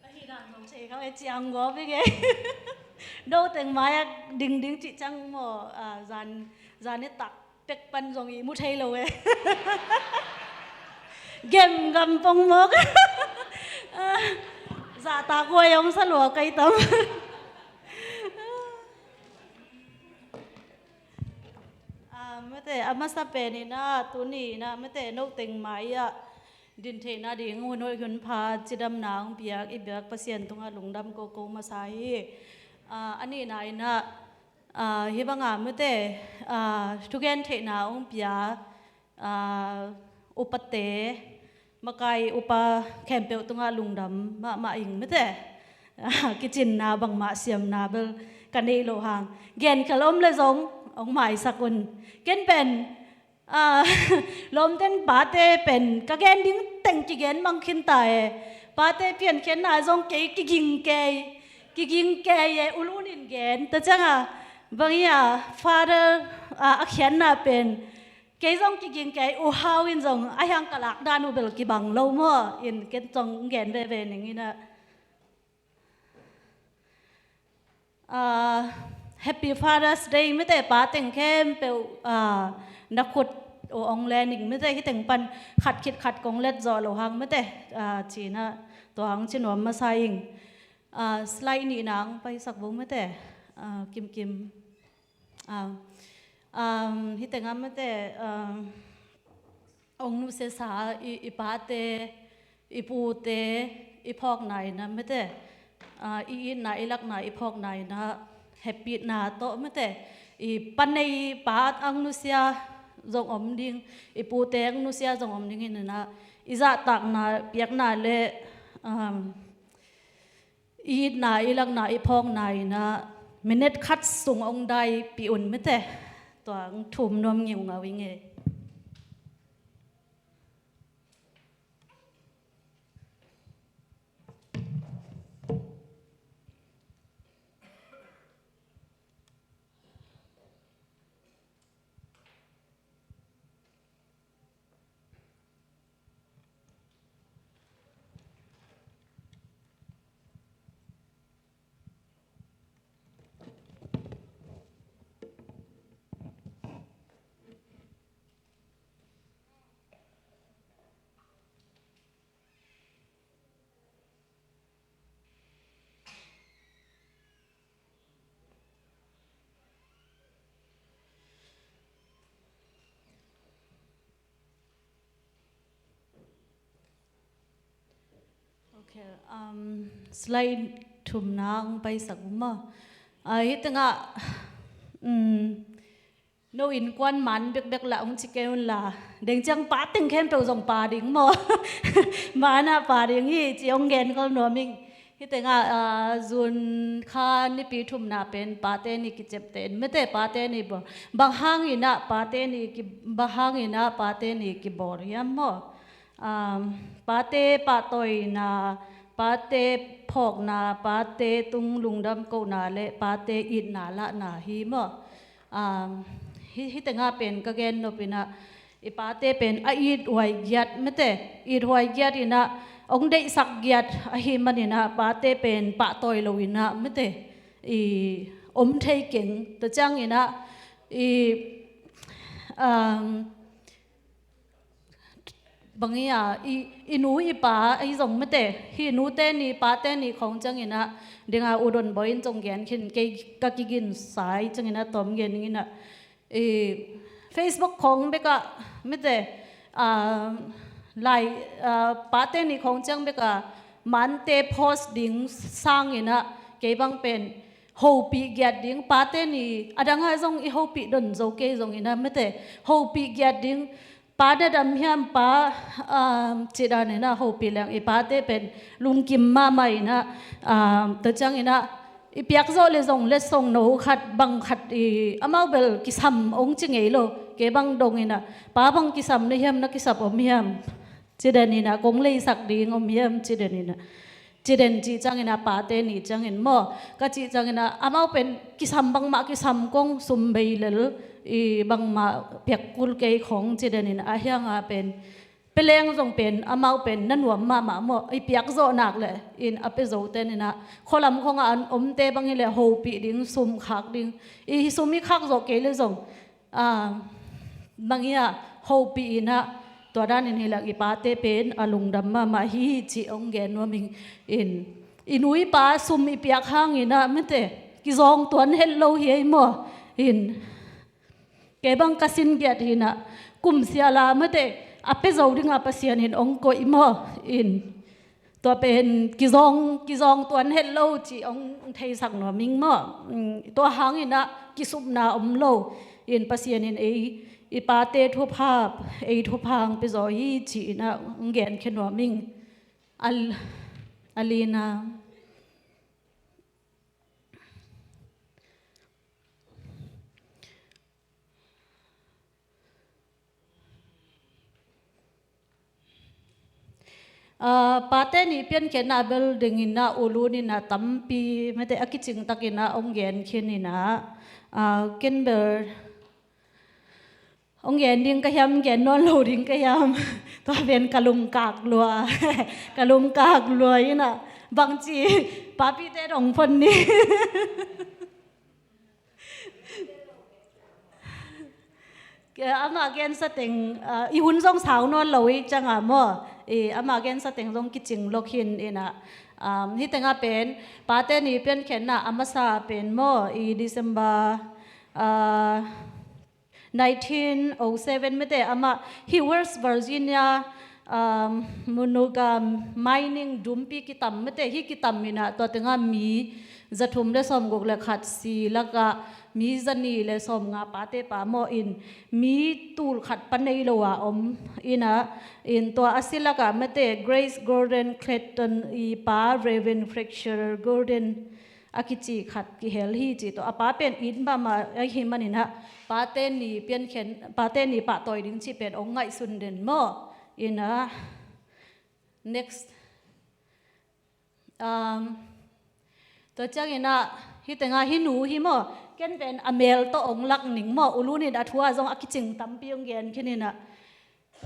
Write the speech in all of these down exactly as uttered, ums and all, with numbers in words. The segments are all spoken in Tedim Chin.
Ahi dan zong thei kha e, ciang gua bik e. No teng mai-ah dingding cih ciang maw, ah, zan, zan i tak pek pan zong i mu thei lo e. Gem gam pong mawk. Ah, zahtak huai hong sa lua kei tam. Ah, mate, a masa pen in ah, tuni in ah, mate, no teng mai-ah din theihna ding hun hoih hun pha cidamna hong piak i biak Pasian tungah lungdam koko masa hi. Ah, a nihna in ah, ah, hih bangah mate, ah, thugen theihna hong pia, ah, upate, makai upa khempeuh tungah lungdam mahmah ing mate. Kicinna bangmah siamna bel ka neih loh hang, genkhial om le zong hong maisak un. Ken pen, ah, lawmten pate pen ka gen ding teng kigen mang khin ta e. Pate piankhiatna zong kei kiging kei, kiging kei e, ulun in gen ta ciangah, bang hi a, father, ah, a khiatna pen kei zong kiging kei, U Hau in zong a hiang ka lak dan uh bel kibang lo maw, in ken zong gen veve ning in ah. Ah, Happy Father's Day mate, pa teng khempeuh, ah, na khut uh ong len ing mate, hih teng pan khat khit khat kong let zawh loh hang mate, ah, ci-in ah tua hong ci nuam masa ing. Ah, slide nihna hong paisak vo mate, ah, kimkim. Ah, um, hih tengah mate, um, hong nusiasa i, i pate, i pute, i phawkna in ah mate, ah, i itna, i lakna, i phawkna in ah hehpihna tawh mate, i pa nei pa hong nusia zong om ding, i pute hong nusia zong om ding in ah, i zahtakna piakna le, um, i itna, i lakna, i phawkna in ah minute khat sung hong daipih un mate. Tua hong thum nuam ngiungau ing e. Ok, um, slide thumna hong paisak un maw. Ah, hih tengah, um, no innkuan man bekbek lah hong ci kei un la. Deng ciang pa teng khempeuh zong pa ding maw. Man ah pa ding hi ci hong gen kol nuam ing. Hih tengah, ah, June kha nipi thumna pen pate ni kiciapteh in mate, pate ni bawl. Bang hangin ah pate ni ki, bang hangin ah pate ni kibawl hiam maw. Um, pate pahtawina, pate phawkna, pate tung lungdam kohna le pate itna lahna hi maw. Um, hih, hih tengah pen ka gen nop in ah, i pate pen a ithuai giat mate, ithuai giat in ah, hong deihsak giat ahih manin ah, pate pen pahtawi lo in ah mate, i om thei keng. Tua ciangin ah, i, um, bang hi a, i, i nu i pa ahi zong mate, hih nute ni pate ni khawng ciangin ah, ding a U Don Bawi in zong gen khin, kei ka kigin sa hi ciangin ah tawm gen ning in ah, i, Facebook khawng bek ah mate, ah, lai, ah, pate ni khawng ciang bek ah mante post ding sangin ah, kei bang pen hopih giat ding, pate ni a dang ah zong i hopih don zo kei zongin ah mate, hopih giat ding, pa na dam hiam pa, um, cih danin ah hopih leng i pate pen lungkim mahmah in ah, um, tua ciangin ah i piak zawh le zong letsong no khat bang khat i amau bel kisam hong ci ngei lo, kei bang dongin ah pa bang kisam na hiam, na kisap om hiam, ci danin ah kong leisak ding om hiam, ci danin ah. Ci den cih ciangin ah pate ni ciangin maw, ka cih ciangin ah amau pen kisam bangmah kisam kong sum bei lel, i bangmah piak kul kei khong ci denin a hiang ah pen Peleng zong pen, amau pen na nuam mahmah maw, i piak zawh nak leh in a pia zo ten inah, khualam khongah an omte bang hi leh hopih ding, sum khak ding, i sum i khak zawh kei leh zong, ah, bang hi a, hopih inah, tua danin hi leh i pate pen a lungdam mahmah hi cih hong gen nuam ing in, i nu i pa sum i piak hang inah mate, kizawng tuan het lo hi ei maw, in, kei bang ka sin giat hi inah, kum siala mate, a pia zo dingah Pasian in hong koih maw, in, tua pen kizawng, kizawng tuan het lo cih hong theisak nuam ing maw. Mm, tua hang inah kisupna om lo, in Pasian in ei, i pate thupha, ei thupha hong pia zaw hi cih inah hong genkhia nuam ing. Al-, Alina. Ah, pate ni piankhiatna bel ding inah, ulun inah tampi mate a kicing tak inah hong gen khin inah, ah, ken bel hong gen ding ka hiam, gen nawn lo ding ka hiam? Tua pen ka lungkak lua. Ka lungkak lua inah, bangci papite dong phon ni. Kei, amah gensa teng, ah, i hun zong sau nawn lo i ciangah maw, i amah gensa teng zong kicing lok hin inah, um, hih tengah pen pate ni piankhiatna a masa pen maw, i December, ah, nineteen oh seven mate, amah hih West Virginia, um, Monongahela mining dumpi kitam mate, hih kitam inah tua tengah mi zathum le sawmguk le khat si lakah mi zanih le sawmnga pate pa maw, in mi tul khat pa nei lo a om inah, in tua a si lakah mate, Grace Gordon Clayton i pa Reverend Fraser Gordon a kici khat kihel hi ci tawh, a pa pen it mahmah ahih man inah, pate ni piankhiat, pate ni pahtawi ding cih pen hong ngaihsun den maw. Inah, next. Um, tua ciang inah, hih tengah hih nu hi maw, ken pen a mel tawh hong lak ning maw, ulun in a thu ah zong a kicing tampi hong gen khin inah,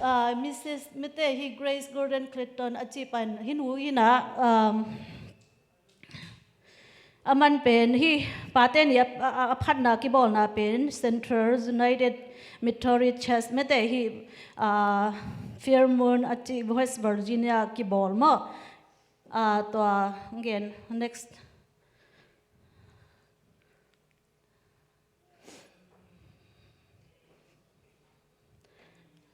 ah, Missus mate, hih Grace Gordon Clayton a cih pan, hih nu inah, um, a man pen, hih pate ni a, a, a phatna kibawlna pen Central United Methodist Church mate, hih, ah, Fairmont a cih West Virginia kibawl maw. Ah, tua, again, next.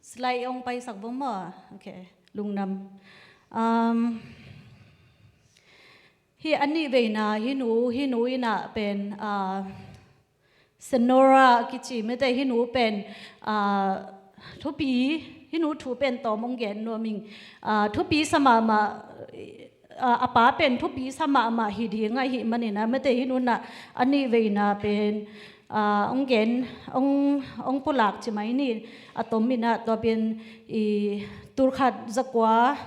Slide hong paisak vo maw. Okay, lungdam. Um, hih a nih veina, hih nu, hih nu inah pen, ah, Senora kici mate, hih nu pen, ah, thupi, hih nu thu pen tawm hong gen nuam ing. Ah, thupi sa mahmah, ah, a pa pen thupi sa mahmah hi ding ahih man inah mate, hih nu inah a nih veina pen, ah, hong gen, hong, hong pulak ci mai ni, a tom inah tua pen i tul khat za kua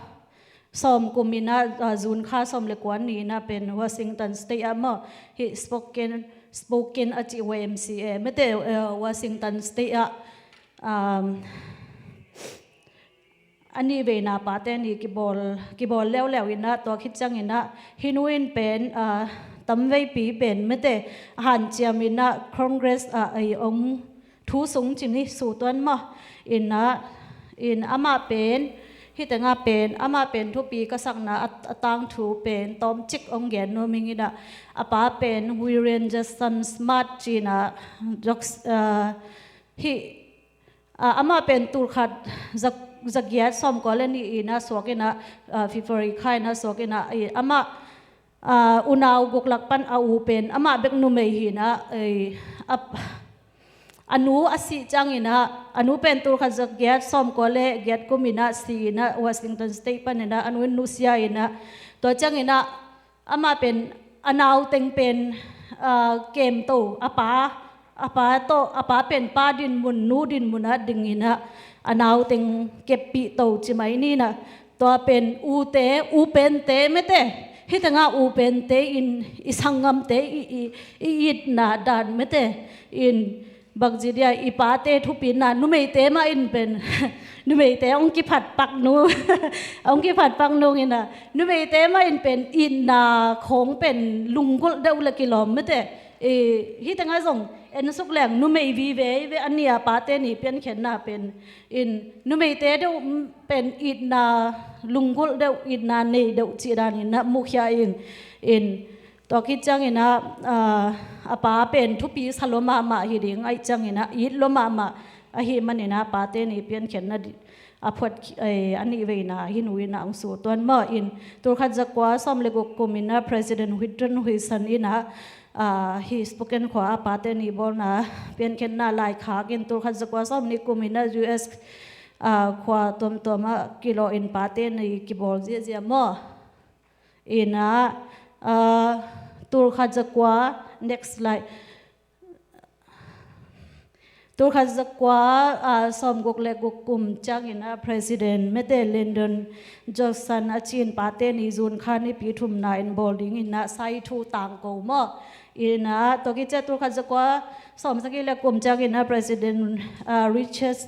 sawm kum inah, ah, June kha sawm le kua ni inah pen Washington State ah maw, hih Spokane, Spokane a cih Y M C A mate, eh, Washington State ah, um, a nih veina pate ni kibawl, kibawl leuleu inah, tua khit ciang inah hih nu in pen, ah, tamveipi pen mate, a hanciam inah Congress ah ei hong thu sung ci ni, su tuan maw. Inah, in amah pen, hih tengah pen, amah pen thupi ka sakna a, a tangthu pen tawmcik hong gen nuam ing inah, a pa pen William Judson Smart ci inah, doc-, ah, hih, ah, amah pen tul khat za, za giat sawm kua le nih inah suak inah, ah, February kha inah suak inah, i, amah ah, unau guk lak pan a u pen amah bek numei hi inah, eh, a, a nu a sih ciang inah, a nu pen tul khat za giat sawm kua le giat kum inah si inah, Washington State pan inah, a nu in nusia inah, tua ciang inah amah pen a nau teng pen, ah, kem to, a pa, a pa tawh, a pa pen pa dinmun, nu dinmun ah ding inah, a nau teng keppih to ci mai ni inah, tua pen ute, u pente mate, hih tengah u pente in i sanggamte i, i, i itna dan mate, in Bangci dia i pate thupitna numeite mah in pen numeite hong kiphat pak nung hong kiphat pak nung ina numeite mah in pen itna khong pen lunggulh deuh le kilawm mete. Hih tengah zong ensuk leng numei vive ve a nia pate ni piankhiatna pen in numeite deuh pen itna lunggulh deuh itna nei deuh cih dan ina mukhia in in Tua khit ciangin ah, a pa pen thupi sa lua mahmah hi ding ahih ciangin ah it lua mahmah ahih manin ah pate ni piankhiatna a phuat a nih veina hi nu in ah hong sutuan maw in tulkhat zakua sawm le guk kum in ah President Whitton Huisan in ah hi Spokane khua a pate ni bawlna piankhiatna laikhak in tulkhat zakua sawm nih kum in ah U S khua tuamtuam ah kilawh in pate ni kibawl ziahziah maw. Ina tulkhat zakua next slide. Tulkhat zakua sawm guk le guk kum ciangin ah President mete Lyndon Johnson a cin pate ni zun kha nipi thumna in bawl dingin ah sai thu tangko maw. Ina tua kicia tulkhat zakua sawm sagih le kum ciangin ah President Richard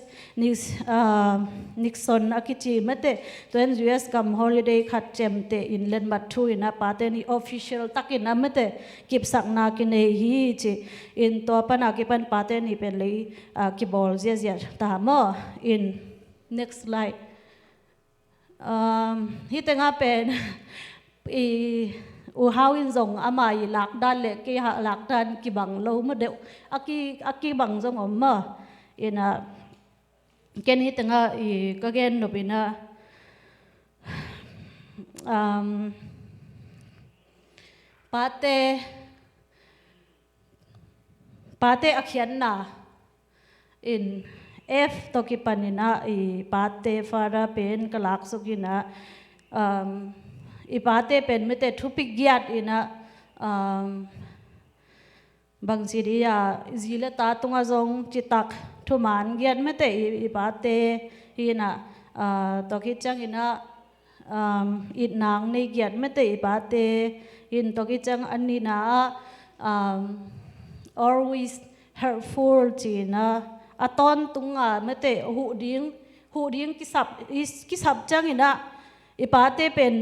Nixon a kici mete tuan U S gam holiday khat cemte in letmat thu in ah pate ni official takin ah mete kipsakna kinei hi ci in tua pana kipan pate ni pen lei kibawl ziahziah ta maw in next slide. Hih tengah pen i uhau in zong ama i lakdan le kei lakdan kibang lo maw deuh a kibang zong om maw. Ina ken hih tengah i ka gen nop ina pate pate a khiatna in F tawh kipan in ah i pate father pen ka laksuk in ah i pate pen mete thupi giat in ah bangci dia zi le ta tungah zong citak thuman giat mete i pate hi in ah tua khit ciangin ah itnang nei giat mete i pate in tua khit ciang a nihna ah always helpful ci in ah a tawntung a mete huh ding huh ding kisap kisap ciangin ah i pate pen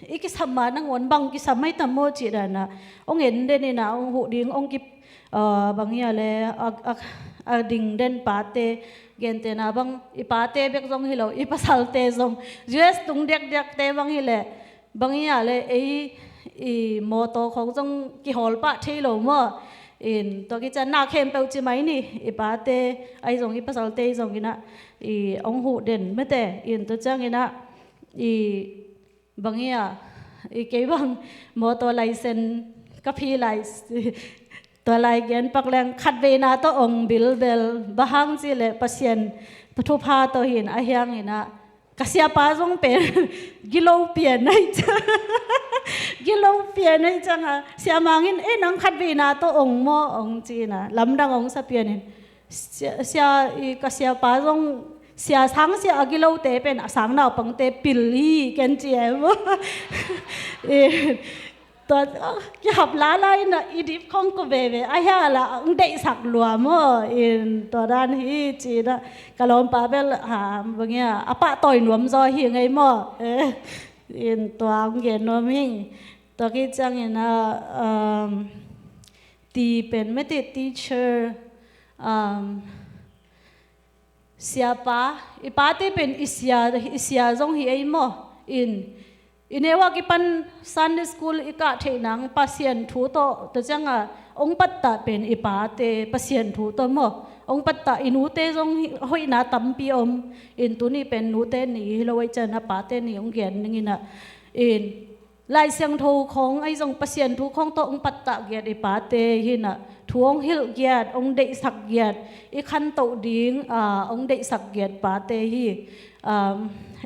i kisap ma nangawn bang kisap mai tam maw ci dan ah hong en den in ah hong huh ding hong ki bang hia le a ding den pate gentehna bang i pate bek zong hi lo i pasalte zong U S tung diakdiakte bang hi le bang hia le ei i mawtaw khong zong kihawl pah thei lo maw. In tua kicia na khempeuh ci mai ni i pate ahi zong i pasalte ahi zong in ah i hong huh den mete in tua ciangin ah i bang hia i kei bang mawtaw license ka phi lai tua lai gen pak leng khat veina tawh ong bilbel bang hang ci le Pasian thupha tawh hin a hiang in ah ka siapa zong pen gilo pian ahi ciang gilo pian ahi ciang a siamang in ei nang khat veina tawh ong maw ong ci in ah lamdang ong sa pian in sia, sia i ka siapa zong sia sang sia a gilote pen a sang naupangte pil hi ken ci em. Tua kihap lala in ah i dip khong ko veve a hia la ang deihsak lua maw in tua dan hi ci in ah ka lawmpa bel ha bang hia a pahtawi nuam zaw hi ngei maw. In tua ang gen nuam hi. Tua khit ciangin ah ti pen mete teacher siapa i pate pen i sia i sia zong hi ei maw. In i neu ah kipan Sunday school i kah theih nang Pasian thu tawh tua ciang a ong pattah pen i pate Pasian thu tawh maw ong pattah i nute zong hoihna tampi om. In tuni pen nute ni hi lo ahi ciang a pate ni ong gen ning in ah in Lai Siangtho khong ahi zong Pasian thu khong tawh ong pattah giat i pate hi in ah thu ong hilh giat ong deihsak giat i khantoh ding ong deihsak giat pate hi.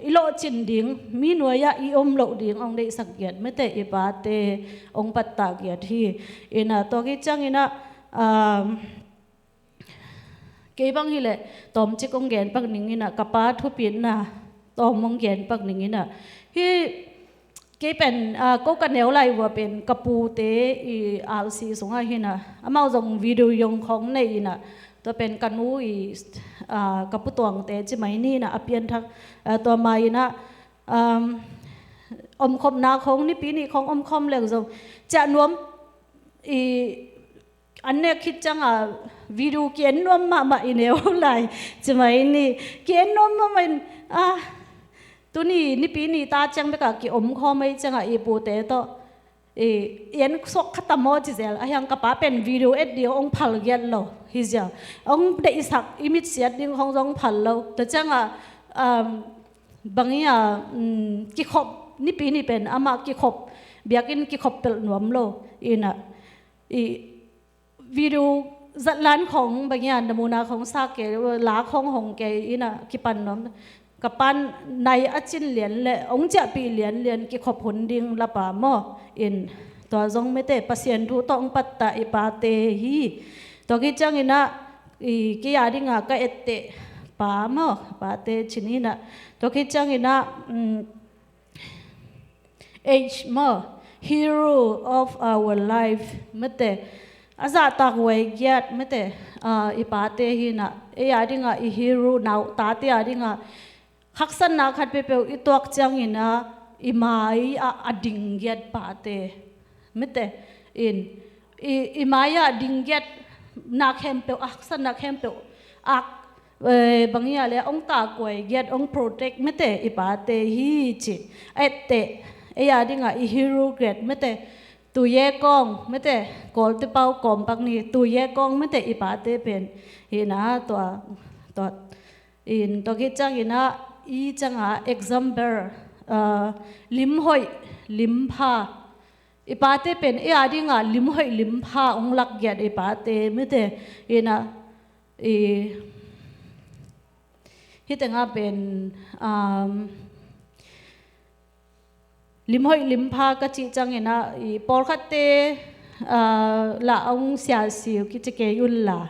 I lawhcin ding mi nuai ah i om loh ding ong deihsak giat mete i pate ong pattah giat hi. In ah tua khit ciangin ah kei bang hi leh tawmcik ong gen pak ning in ah ka pa thupitna tawm ong gen pak ning in ah hi. Kei pen ko ka neu lai vua pen ka pute i alsi sungah hi in ah amau zong video yong khong nei in ah Tua pen ka nu i, ah, ka putuangte ci mai ni in ah, a pianthak, ah, tua ma in ah, um, omkhopna khong, nipi nih khong omkhawm leng zong ciah nuam i, an nek khit ciangah video ki-en nuam mahmah i neu lai ci mai ni. Ki-en nuam mahmah in, ah, tuni nipi ni ta ciang bekah ki-omkhawm ei ciangah i pute tawh i, i en suak kha ta maw ci zel. A hiang ka pa pen video et ding hong phal giat lo hi ziau. Hong deihsak, i mitsiat ding khong zong phal lo. Tua ciangah, um, bang hi a, um, kikhop, nipi ni pen amah kikhop, biakinn kikhop pelh nuam lo. In ah, i video zatlan khong bang hi a, namuna khong sa kei, la khong hong kei in ah kipan nuam. Ka pan nai a cin lian le hong ciahpih lianlian, kikhop hun ding lapa maw. In tua zong mete Pasian thu tawh hong pattah i pate hi. Tua khit ciangin ah i, kei a dingah ka etteh pa maw, pate ci ni in ah. Tua khit ciangin ah, um, H maw, hero of our life mete, a zahtak huai giat mete, ah, i pate hi in ah, ei a dingah i hero, nau tate a dingah haksatna khat peuhpeuh i tuak ciangin ah i mai ah a ding giat pate mete. In i, i mai ah ding giat na khempeuh, a haksatna khempeuh ak, eh, bang hi a le hong takhuai giat, hong protect mete i pate hi ci. Etteh, ei a dingah i hero giat mete, Tu Ye Kong mete, Kawlte pau Kawmpak ni, Tu Ye Kong mete i pate pen hi in ah, tua, tua, in tua khit ciangin ah i ciangah example, ah, limhoih limpha, i pate pen ei a dingah limhoih limpha hong lak giat i pate mete. In ah, i, hih tengah pen, um, limhoih limpha ka cih ciangin ah, i pawlkhatte, ah, lah hong siasi uh kici kei un la,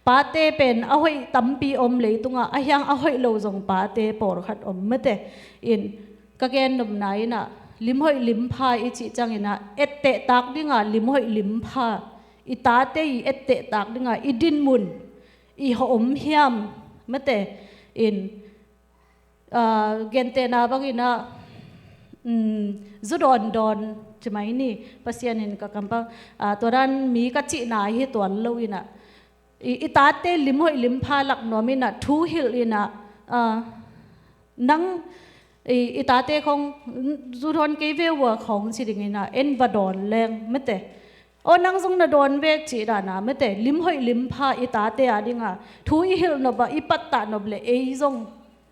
pate pen a hoih tampi om leitungah, a hiang a hoih lo zong pate pawlkhat om mete. In ka gen nopna in ah, limhoih limpha i cih ciangin ah, etteh tak dingah limhoih limpha, i tate i etteh tak dingah i dinmun, i hong om hiam mete. In, ah, gentehna bangin ah, um, zu dawndawn ci mai ni, Pasian in ka kampang, ah, tua dan mi ka cihna hi tuan lo in ah, i, i tate limhoih limpha lak nuam in ah, thu hilh in ah, ah, nang i, i tate khong zu dawn kei ve ua khong ci dingin ah, en va dawn leng mete. Aw, nang zong na dawn ve cih dan a mete, limhoih limpha i tate a dingah thu i hilh nop ah, i pattah nop leh ei zong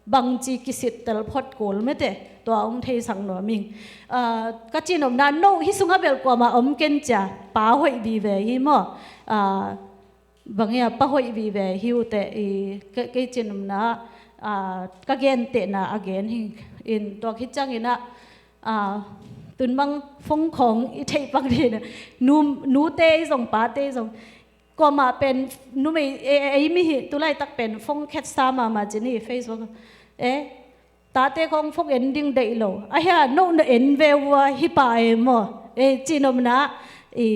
bangci kisittel phot kul mete. Tua hong theisak nuam ing. Ah, ka cih nopna, no hih sungah bel kuamah om ken cia, pa hoih vive hi maw. Ah, bang hi a, pa hoih vive hi uh teh, i, kei, kei cih nopna, ah, ka gentehna a gen hi. In tua khit ciangin ah, ah, tun bang phone khong i theih pak dih na, nu, nute i zong, pate i zong, kuamah pen numei, e, e, ei mi hi, tu laitak pen phone khetsa mahmah ci ni, Facebook. E, tate khong phone en ding deih lo. A hia, no na en ve ua hih pa e maw. E, cih nopna, i,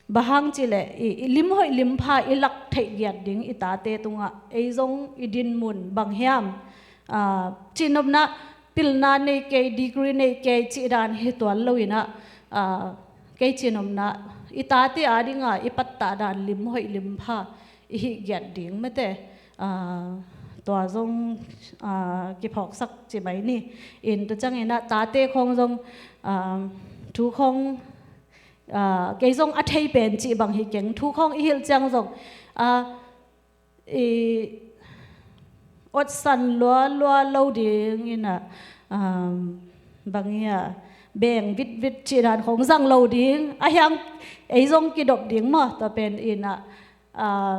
bang hang cih leh, i, i limhoih limpha i lak theih giat ding i tate tungah, ei zong i dinmun bang hiam. Ah, cih nopna, pilna nei kei, degree nei kei cih dan hi tuan lo in ah, ah, kei cih nopna, i tate a dingah i pattah dan limhoih limpha i hih giat ding mete. Ah, tua zong, ah, kiphawksak ci mai ni. In tua ciangin ah tate khong zong, ah, thu khong, ah, kei zong a thei pen cih bang hi keng, thu khong i hilh ciang zong, ah, i, otsan lualua lo ding in ah, um, bang hi a, beng vitvit cih dan khong zang lo ding. A hiang ei zong kidop ding maw, tua pen in ah, ah,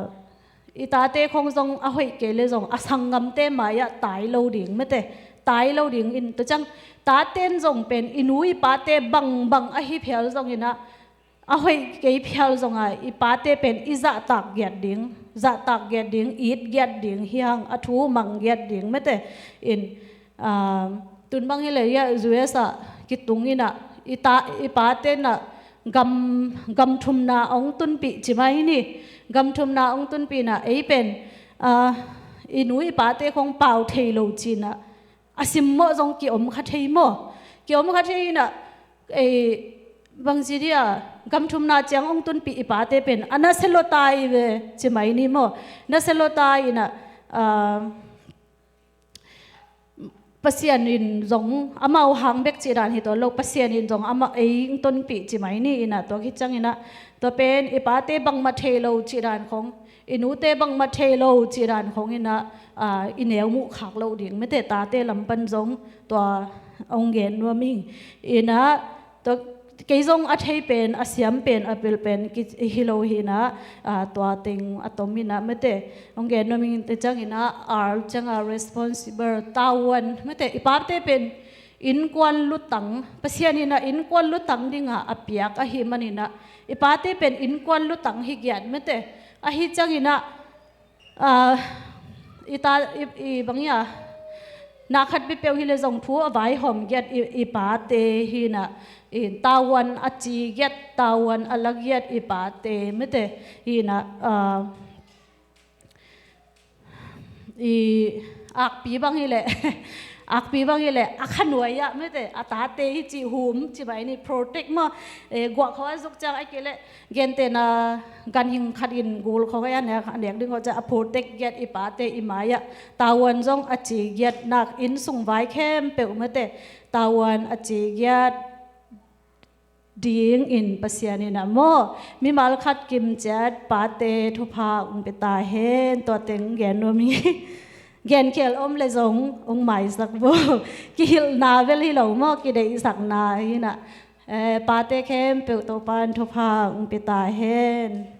i tate khong zong a hoih kei leh zong a sanggamte mai-ah tai lo ding mete. Tai lo ding in, tua ciang taten zong pen i nu i pate bangbang ahi phial zongin ah, a hoih kei phial zongah i pate pen i zahtak giat ding, zahtak giat ding, it giat ding hi hang, a thu mang giat ding mete. In, ah, tun bang hi leh, U S ah kitung in ah, i ta, i pate in ah, gam, gam thumna hong tunpih ci mai ni. Gam thumna hong tunpih inah ei pen, ah, i nu i pate khong pau thei lo ci inah a simmawh zong kiom kha thei maw? Kiom kha thei inah, ei, bangci dia, gam thumna ciang hong tunpih i pate pen a nasia lua ta hi ve ci mai ni maw? Nasia lua ta inah, ah, Pasian in zong amau hang bek cih dan hi tuan lo, Pasian in zong amah ei hong tonpih ci mai ni inah, tua khit ciang inah tua pen i pate bangmah thei lo cih dan khong, i nute bangmah thei lo cih dan khong inah, ah, i neu muh khak loh ding mete, tate lam pan zong tua hong gen nuam ing. Inah tua kei zong a thei pen, a siam pen, a pil pen ki hi lo hi inah, ah, tua teng a tom inah mete, hong gen nuam ing. Te ciang inah, R ciang a responsible, tavuan mete, i pate pen innkuan lutang, Pasian inah innkuan lutang dingah a piak ahih man inah i pate pen innkuan lutang hi giat mete. Ahi ciang inah, ah, i ta, i, i bang ia, na khat peuhpeuh hi leh zong thu a vaihawm giat i, i pate hi inah, i tavuan a ci giat, tavuan a la giat i pate mete hi inah, ah, i akpi bang hi leh, akpi bang hi leh a kha nuai ah mete, a tate hi cih hum ci mai ni, protect maw? Eh, guah khawng a zuk ciang a kei leh gentehna ganhing khat in gul khawng a nek, a nek ding khawng ciang a protect giat i pate i mai ah tavuan zong a ci giat nak, inn sung vai khempeuh mete tavuan a ci giat dingin Pasian inah maw, mimal khat kim ciat pate thupha hong pia ta hen, tua teng gen nuam ing. Gen khial om leh zong hong maisak bo. Kihilhna bel hi lo maw, kideihsakna hi inah, eh, pate khempeuh Topa'n thupha hong pia ta hen.